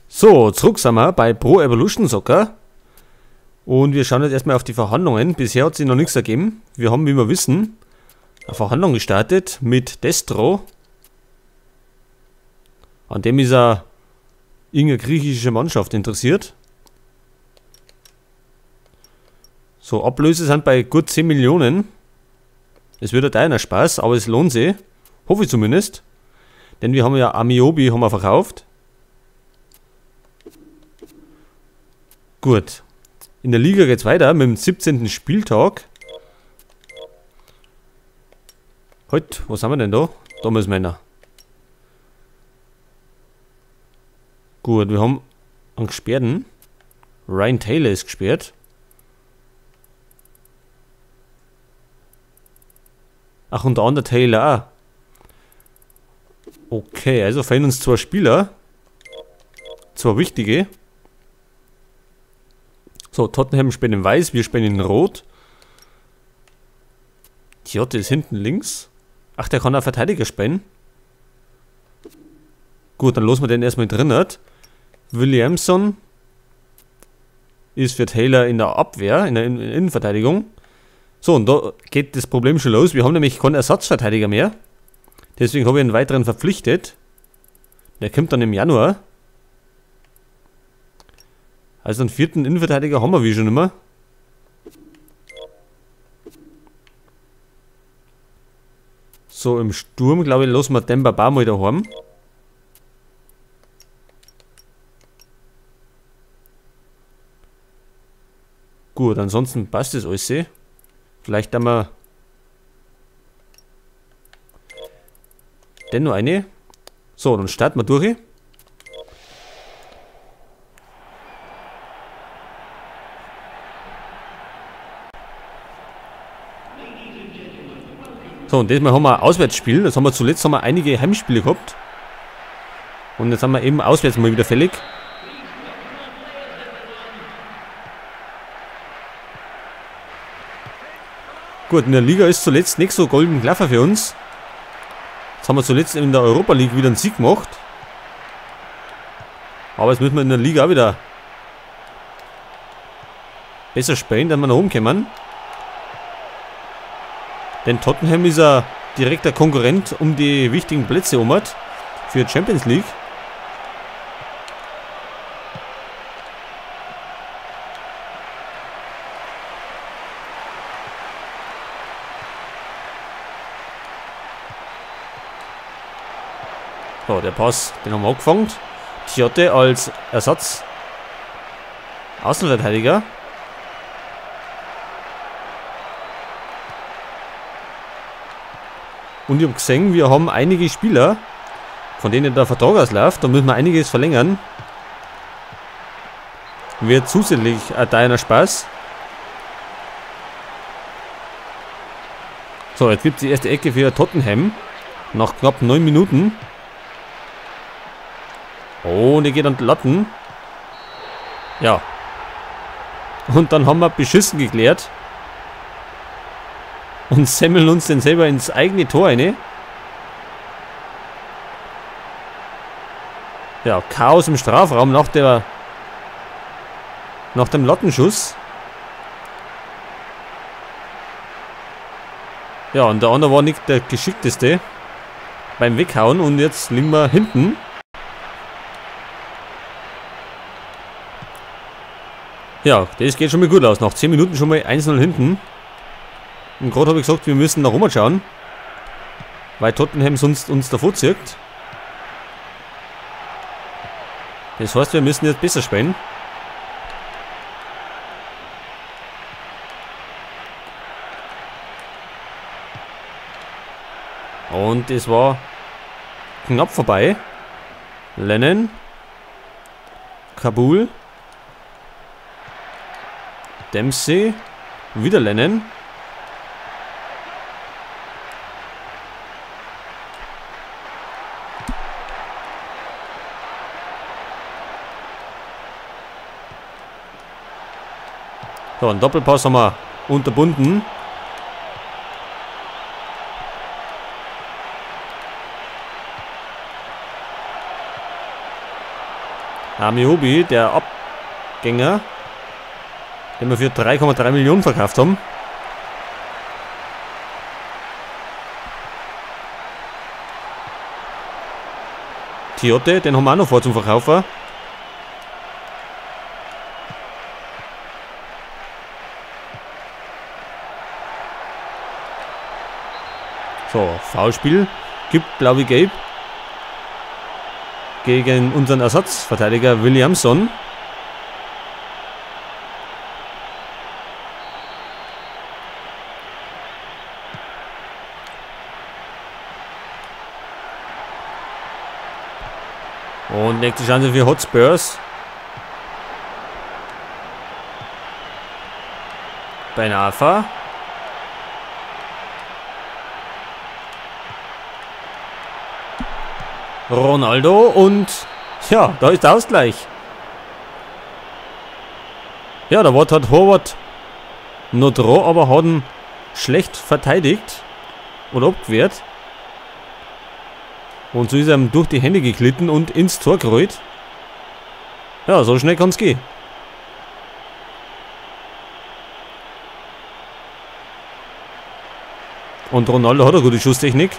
So, zurück sind wir bei Pro Evolution Soccer. Und wir schauen jetzt erstmal auf die Verhandlungen. Bisher hat sich noch nichts ergeben. Wir haben, wie wir wissen, eine Verhandlung gestartet mit Destro. An dem ist er irgendeine griechische Mannschaft interessiert. So, Ablöse sind bei gut 10 Millionen. Es wird ein deiner Spaß, aber es lohnt sich. Hoffe ich zumindest. Denn wir haben ja Amiobi haben wir verkauft. Gut. In der Liga geht's weiter mit dem 17. Spieltag. Heute, was haben wir denn da? Da müssen wir hin. Gut, wir haben einen gesperrten. Ryan Taylor ist gesperrt. Ach, und der andere Taylor auch. Okay, also fehlen uns zwei Spieler. Zwei wichtige. So, Tottenham spielt in Weiß, wir spielen in Rot. Tiote ist hinten links. Ach, der kann auch Verteidiger spielen. Gut, dann losen wir den erstmal drin. Williamson ist für Taylor in der Abwehr, in der Innenverteidigung. So, und da geht das Problem schon los. Wir haben nämlich keinen Ersatzverteidiger mehr. Deswegen habe ich einen weiteren verpflichtet. Der kommt dann im Januar. Also einen vierten Innenverteidiger haben wir wie schon immer. So, im Sturm, glaube ich, lassen wir Demba Ba mal daheim. Gut, ansonsten passt das alles. Vielleicht haben wir den noch eine. So, dann starten wir durch. So, und diesmal haben wir ein Auswärtsspiel. Das haben wir zuletzt haben wir einige Heimspiele gehabt. Und jetzt haben wir eben auswärts mal wieder fällig. Gut, in der Liga ist zuletzt nicht so golden gelaufen für uns. Jetzt haben wir zuletzt in der Europa League wieder einen Sieg gemacht. Aber jetzt müssen wir in der Liga auch wieder besser spielen, dann wir nach oben kommen. Denn Tottenham ist ein direkter Konkurrent um die wichtigen Plätze um für Champions League. So, der Pass, den haben wir angefangen. Tiote als Ersatz. Außenverteidiger. Und ich habe gesehen, wir haben einige Spieler, von denen der Vertrag ausläuft. Da müssen wir einiges verlängern. Wird zusätzlich ein deiner Spaß. So, jetzt gibt es die erste Ecke für Tottenham. Nach knapp 9 Minuten. Oh, und die geht an die Latten. Ja. Und dann haben wir beschissen geklärt. Und semmeln uns den selber ins eigene Tor rein. Ja, Chaos im Strafraum nach dem Lattenschuss. Ja, und der andere war nicht der geschickteste beim Weghauen. Und jetzt liegen wir hinten. Ja, das geht schon mal gut aus. Nach 10 Minuten schon mal 1-0 hinten. Und gerade habe ich gesagt, wir müssen nach oben schauen, weil Tottenham sonst uns davor zieht. Das heißt, wir müssen jetzt besser spielen. Und es war knapp vorbei. Lennon. Kabul. Dempsey. Wieder Lennon. So, einen Doppelpass haben wir unterbunden. Ameobi, der Abgänger, den wir für 3,3 Millionen verkauft haben. Tiote, den haben wir auch noch vor zum Verkaufen. So, Foulspiel gibt, glaube ich, Gelb gegen unseren Ersatzverteidiger Williamson. Und nächste Chance für Hotspurs. Ben Arfa. Ronaldo und ja, da ist der Ausgleich. Ja, da war hat Horvath noch dran, aber hat ihn schlecht verteidigt oder abgewehrt. Und so ist er ihm durch die Hände geglitten und ins Tor gerollt. Ja, so schnell kann's gehen. Und Ronaldo hat eine gute Schusstechnik.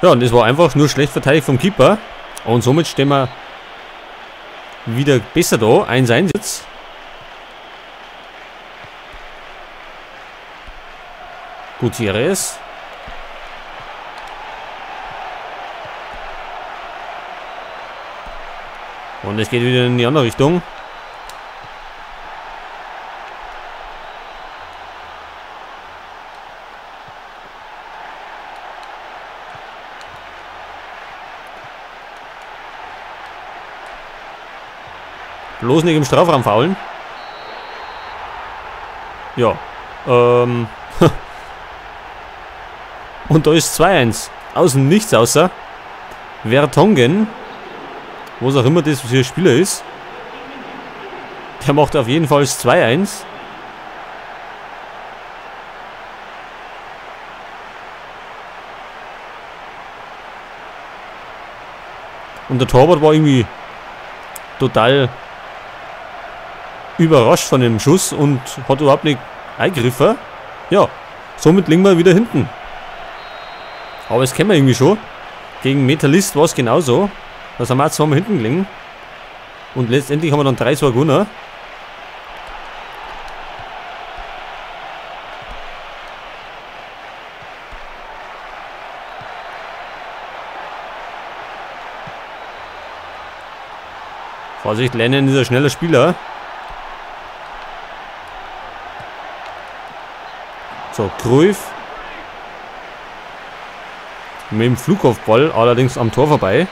Ja, und das war einfach nur schlecht verteidigt vom Keeper. Und somit stehen wir wieder besser da. 1-1 jetzt. Gutierrez. Und es geht wieder in die andere Richtung. Bloß nicht im Strafraum faulen. Ja. Und da ist 2-1. Aus dem Nichts außer Vertonghen. Was auch immer das für ein Spieler ist. Der macht auf jeden Fall 2-1. Und der Torwart war irgendwie total überrascht von dem Schuss und hat überhaupt nicht eingegriffen. Ja, somit liegen wir wieder hinten. Aber das kennen wir irgendwie schon. Gegen Metalist war es genauso. Da sind wir auch zweimal hinten gelegen. Und letztendlich haben wir dann 3-2 gewonnen. Vorsicht, Lennon ist ein schneller Spieler. So, Cruyff. Mit dem Flugkopfball, allerdings am Tor vorbei.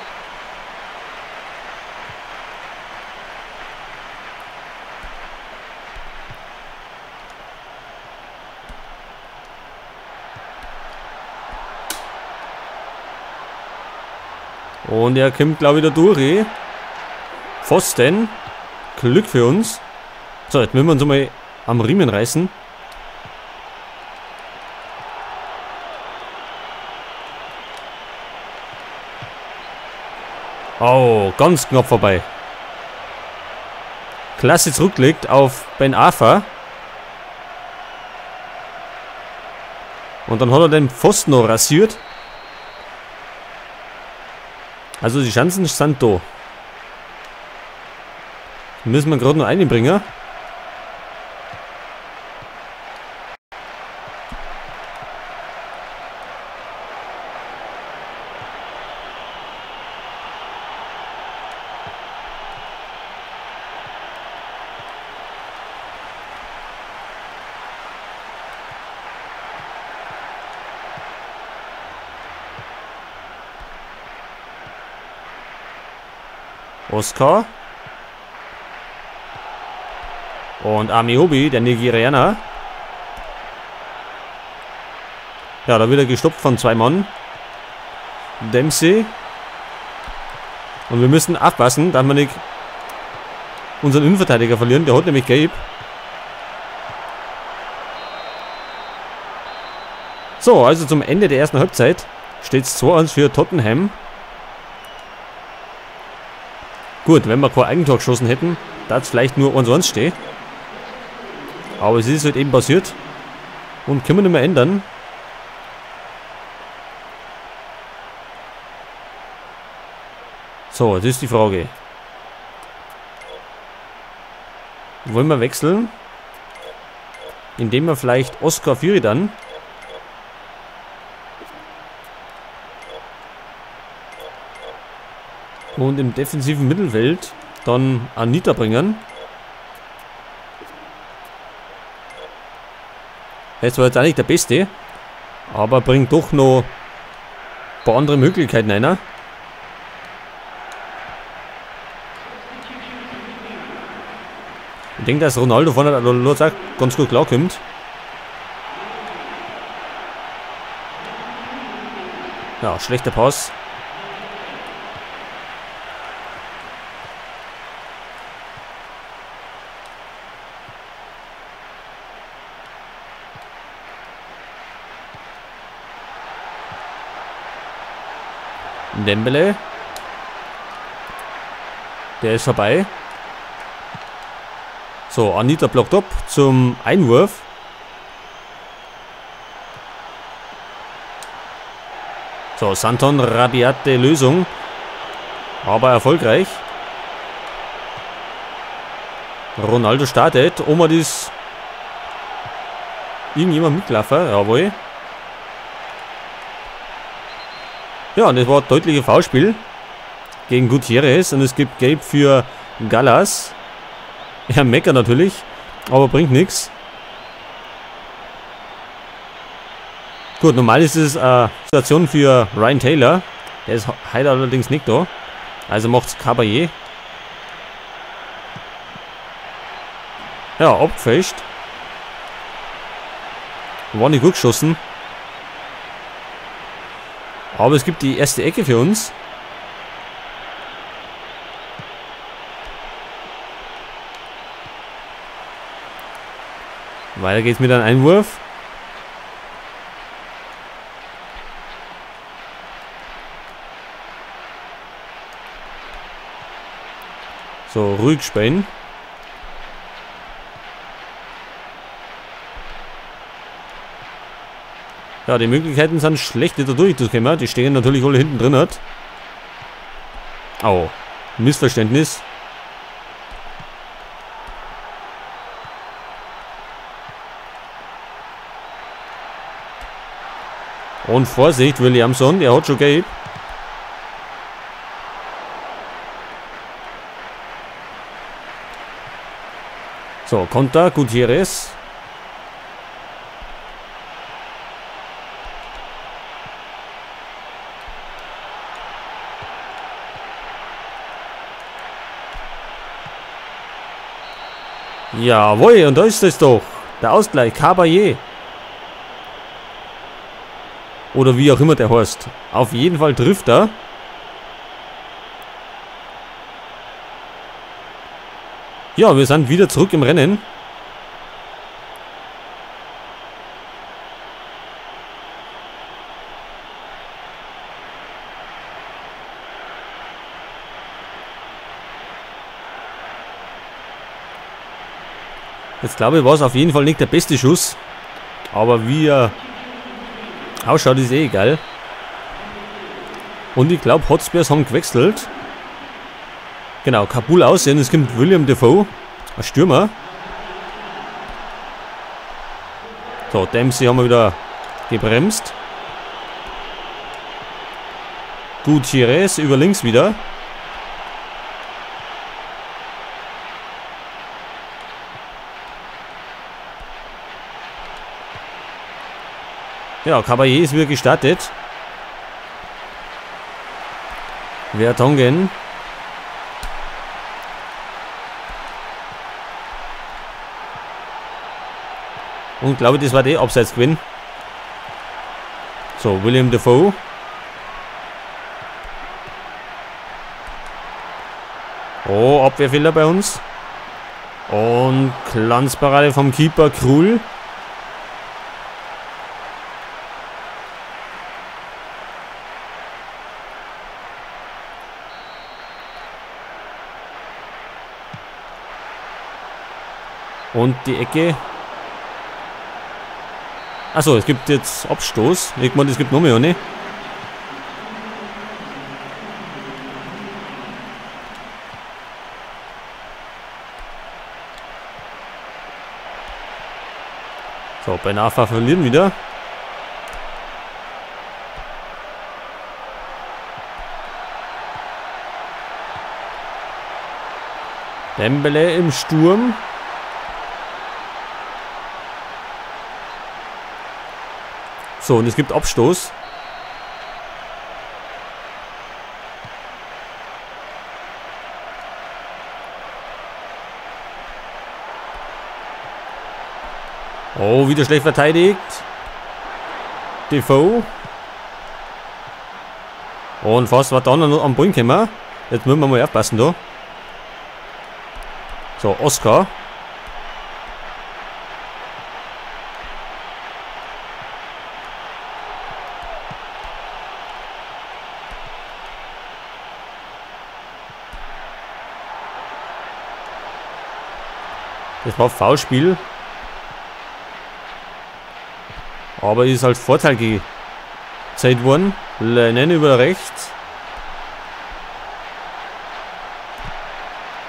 Und er kommt, glaube ich, da durch. Pfosten. Glück für uns. So, jetzt müssen wir uns mal am Riemen reißen. Oh, ganz knapp vorbei. Klasse zurückgelegt auf Ben Arfa. Und dann hat er den Pfosten noch rasiert. Also die Chancen sind da. Müssen wir gerade noch einbringen. Oscar. Und Ameobi, der Nigerianer. Ja, da wird er gestoppt von zwei Mann. Dempsey. Und wir müssen aufpassen, dass wir nicht unseren Innenverteidiger verlieren. Der hat nämlich gelb. So, also zum Ende der ersten Halbzeit steht es 2-1 für Tottenham. Gut, wenn wir kein Eigentor geschossen hätten, da es vielleicht nur 1-1 stehen. Aber es ist halt eben passiert. Und können wir nicht mehr ändern. So, jetzt ist die Frage. Wollen wir wechseln? Indem wir vielleicht Oscar Fury dann. Und im defensiven Mittelfeld dann Anita bringen. Das war jetzt auch nicht der Beste, aber bringt doch noch ein paar andere Möglichkeiten einer. Ich denke, dass Ronaldo vorne auch ganz gut klarkommt. Ja, schlechter Pass. Dembele. Der ist vorbei. So, Anita blockt ab zum Einwurf. So, Santon, rabiate Lösung. Aber erfolgreich. Ronaldo startet. Oma ist irgendjemand mitgelaufen. Jawohl. Ja, und das war ein deutliches Foulspiel gegen Gutierrez. Und es gibt Gelb für Gallas. Er meckert natürlich, aber bringt nichts. Gut, normal ist es eine Situation für Ryan Taylor. Der ist heute allerdings nicht da. Also macht's Caballé. Ja, abgefälscht. War nicht gut geschossen. Aber es gibt die erste Ecke für uns. Weiter geht's mit einem Einwurf. So, ruhig spielen. Ja, die Möglichkeiten sind schlecht, da durchzukommen. Die stehen natürlich alle hinten drin. Hat. Au, Missverständnis. Und Vorsicht, Williamson, der hat schon gelb. So, Konter, Gutierrez. Jawohl, und da ist es doch. Der Ausgleich, Caballé. Oder wie auch immer der heißt. Auf jeden Fall trifft er. Ja, wir sind wieder zurück im Rennen. Jetzt glaube ich, war es auf jeden Fall nicht der beste Schuss. Aber wie er ausschaut, ist eh egal. Und ich glaube, Hotspurs haben gewechselt. Genau, Kabul aussehen. Es kommt William Defoe, ein Stürmer. So, Dempsey haben wir wieder gebremst. Gutierrez über links wieder. Ja, Caballé ist wieder gestartet. Vertonghen. Und glaube, das war der Abseitsgewinn. So, William Defoe. Oh, Abwehrfehler bei uns. Und Glanzparade vom Keeper Krul. Und die Ecke. Achso, es gibt jetzt Abstoß. Ich meine, es gibt noch mehr, ne? So, Ben Arfa verlieren wieder. Dembele im Sturm. So, und es gibt Abstoß. Oh, wieder schlecht verteidigt. Defoe. Und fast war da noch am Ball gekommen. Jetzt müssen wir mal aufpassen da. So, Oscar. Das war Foulspiel. Aber ist als Vorteil gezeigt worden. Lennon über rechts.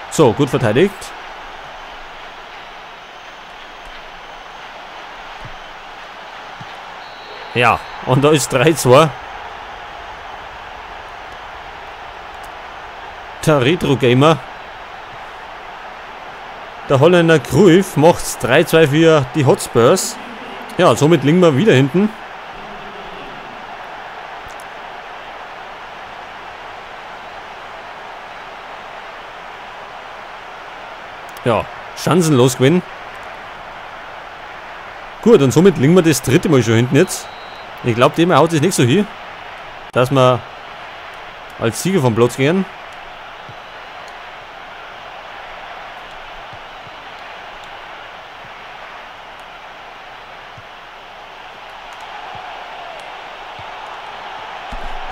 So, gut verteidigt. Ja, und da ist 3-2. Der Retro-Gamer. Der Holländer Cruyff macht 3-2 für die Hotspurs. Ja, somit liegen wir wieder hinten. Ja, chancenlos gewinnen. Gut, und somit liegen wir das dritte Mal schon hinten jetzt. Ich glaube, dem haut es nicht so hin, dass wir als Sieger vom Platz gehen.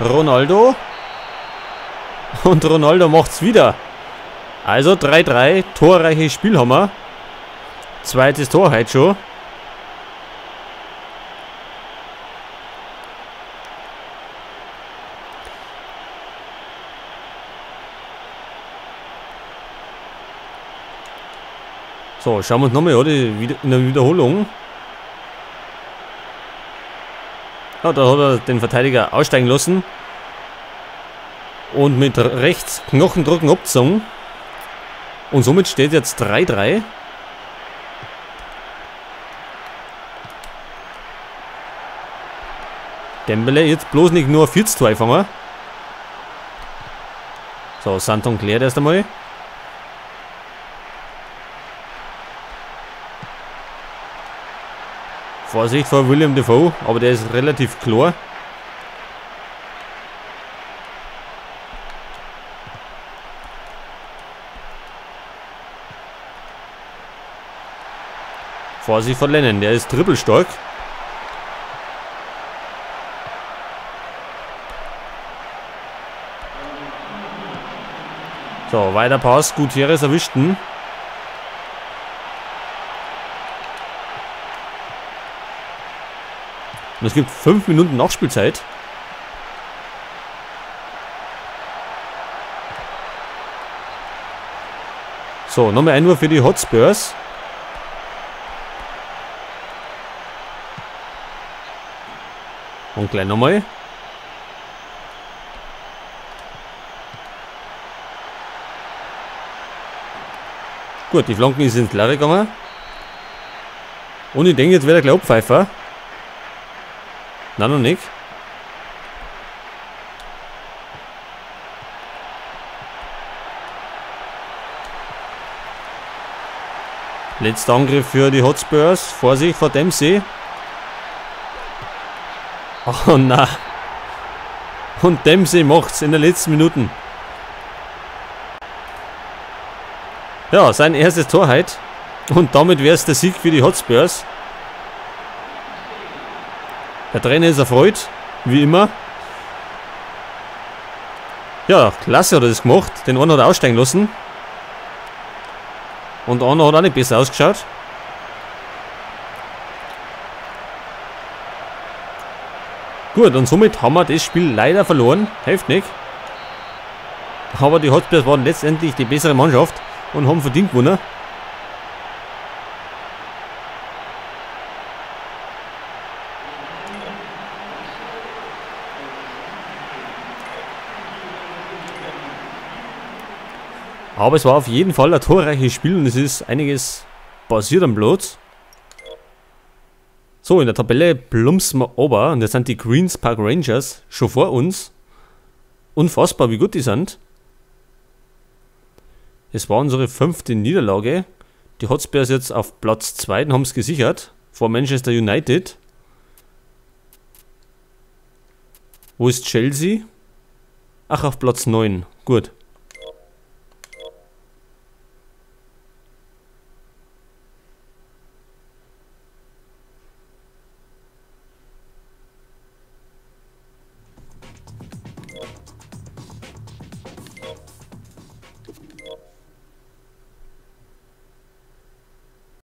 Ronaldo. Und Ronaldo macht's wieder. Also 3-3, torreiches Spiel haben wir. Zweites Tor heute schon. So, schauen wir uns nochmal an, in der Wiederholung. Ja, da hat er den Verteidiger aussteigen lassen. Und mit rechts Knochendrücken abgezogen. Und somit steht jetzt 3-3. Dembele jetzt bloß nicht nur 4-2 fangen. So, Santon klärt erst einmal. Vorsicht vor William Defoe, aber der ist relativ klar. Vorsicht vor Lennon, der ist trippelstark. So, weiter Pass, Gutierrez erwischten. Und es gibt 5 Minuten Nachspielzeit. So, nochmal 1 Uhr für die Hotspurs. Und gleich nochmal. Gut, die Flanken ist ins Leere gegangen. Und ich denke, jetzt wird er gleich abpfeifen. Nein, noch nicht. Letzter Angriff für die Hotspurs. Vorsicht vor Dempsey. Oh nein. Und Dempsey macht's in den letzten Minuten. Ja, sein erstes Tor heute. Und damit wäre es der Sieg für die Hotspurs. Der Trainer ist erfreut, wie immer. Ja, klasse hat er das gemacht. Den einen hat er aussteigen lassen. Und der andere hat auch nicht besser ausgeschaut. Gut, und somit haben wir das Spiel leider verloren. Hilft nicht. Aber die Hotspurs waren letztendlich die bessere Mannschaft und haben verdient gewonnen. Aber es war auf jeden Fall ein torreiches Spiel und es ist einiges passiert am Platz. So, in der Tabelle plumpsen wir runter und jetzt sind die Queen's Park Rangers schon vor uns. Unfassbar, wie gut die sind. Es war unsere 5. Niederlage. Die Hotspurs jetzt auf Platz 2 haben es gesichert. Vor Manchester United. Wo ist Chelsea? Ach, auf Platz 9. Gut.